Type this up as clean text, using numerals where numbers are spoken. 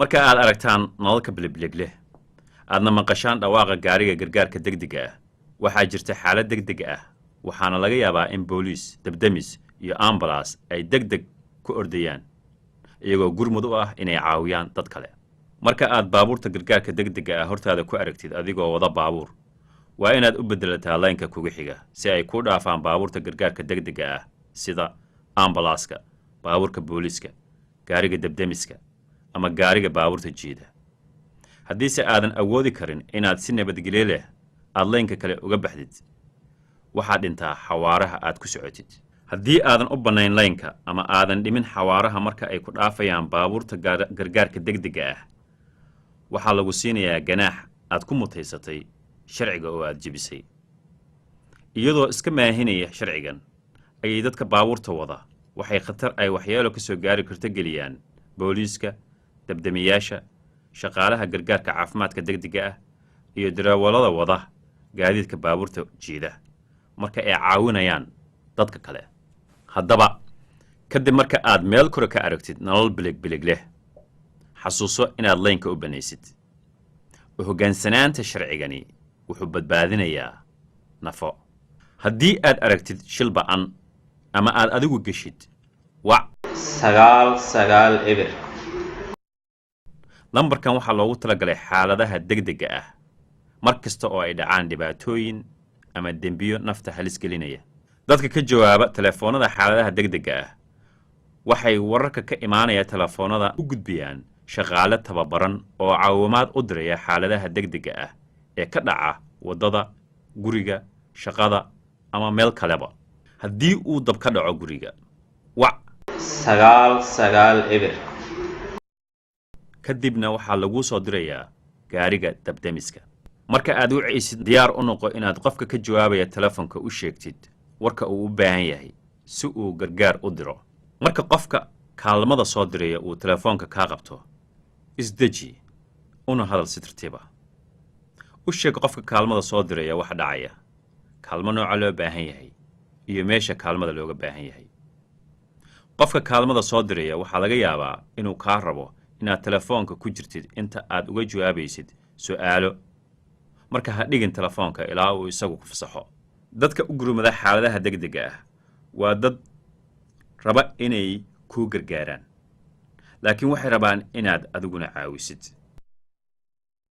Marka aad aragtaan nalalka bilibilig leh, aadna maqashaan dhawaaqa gaariga gargaarka degdega ah, waxaa jirta xaalad degdeg ah, waxaana laga yaabaa in booliis, dabdemis iyo ambalaas ay deg deg ku ordayaan, iyagoo gurmud u ah inay caawiyaan dad kale. Marka aad baabuurta gargaarka degdega ah hortaada ku aragtid adigoo wada baabuur, waa inaad u beddelataa laynka kugu xiga si ay ku dhaafaan baabuurta gargaarka degdega ah, sida ambalaaska, baabuurka booliiska, gaariga debdemiska ama gaariga baabuurta jiida. Haddiise aadan awoodi karin inaad si nabadgelyo leh aad laynka kale uga baxdid, waxaad dhintaa xawaaraha aad ku socotid. Haddii aadan u bannayn laynka ama aadan dhimin xawaaraha marka ay ku dhaafayaan baabuurta gargaarka degdega ah, waxaa lagu siinayaa ganaax aad ku mutaysatay sharciga oo aad jebisay. Iyadoo iska maahinaya sharcigan ayay dadka baabuurta wada waxay khatar ay waxyeelo ka soo gaari karto geliyaan booliiska, dabdemiyaasha, shaqaalaha gargaarka caafimaadka degdega ah iyo darawallada wada gaadiidka baabuurta jiida marka ay caawinayaan dadka kale. Haddaba, kadib marka aad meel kore ka aragtid nolol bilig bilig leh, xasuuso inaad laynka u banaysid. U hoggaansanaanta sharcigani wuxuu badbaadinayaa nafo. Haddii aad aragtid shil ba'an ama aad adigu geshid, wac 990. Lambarkan waxaa loogu talagalay xaaladaha degdega ah, mar kasta oo ay dhacaan dhibaatooyin ama dembiyo nafta halis gelinaya. Dadka ka jawaaba telefoonnada xaaladaha degdega ah waxay wararka ka imaanaya telefoonnada u gudbiyaan shaqaale tababaran oo caawimaad u diraya xaaladaha degdega ah ee ka dhaca waddada, guriga, shaqada ama meel kaleba. Haddii uu dab ka dhaco guriga, wac 990. Kadibna waxaa laguu soo dirayaa gaariga dabdemiska. Marka aad wacaysid, diyaar u noqo inaad qofka ka jawaabaya telefonka u sheegtid warka uu u baahan yahay si uu gargaar u diro. Marka qofka kaalmada soo diraya uu telefoonka kaa qabto, isdeji una hadal si tartiiba. U sheeg qofka kaalmada soo diraya waxa dhacaya, kaalmo nooca loo baahan yahay iyo meesha kaalmada looga baahan yahay. Qofka kaalmada soo diraya waxaa laga yaabaa inuu kaa rabo inaad telefoonka ku jirtid inta aad uga jawaabaysid su'aalo. Marka ha dhigin telefoonka ilaa uu isagu ku fasaxo. Dadka u gurmada xaaladaha degdega ah waa dad raba inay kuu gargaaraan, laakiin waxay rabaan inaad adiguna caawisid.